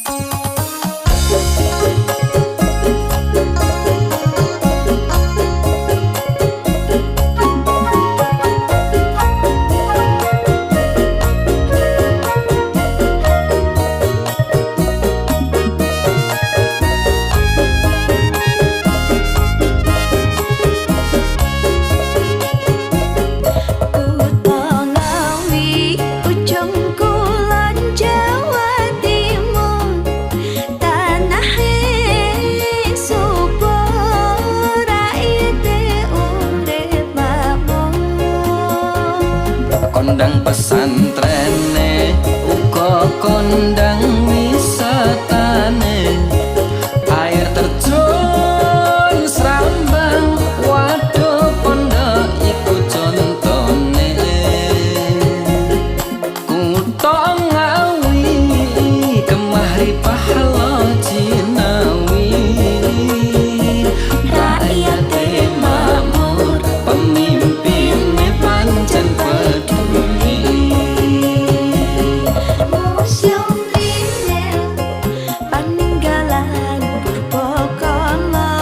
Kutha Ngawi, Ujung Kulon, Jawa Timur, tanahe subur, rakyate urip makmur. Kondang pesantrene, uga kondang wisatane. Air terjun Srambang, waduk Pondok iku contone. Kutha Ngawi gemah ripah loh jinawi. Rakyate makmur, pemimpine pancen peduli. Museum Trinil, paninggalan purbakala.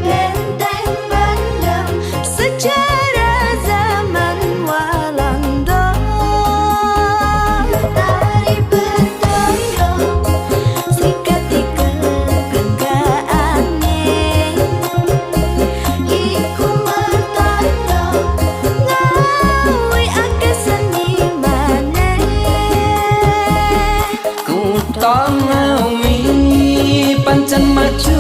Benteng Pendem, sejarah zaman Walanda. Tari Bedhaya, Srikandi kebanggaane. Iku mertanda Ngawi akeh senimane. Kutha Ngawi pancen maju.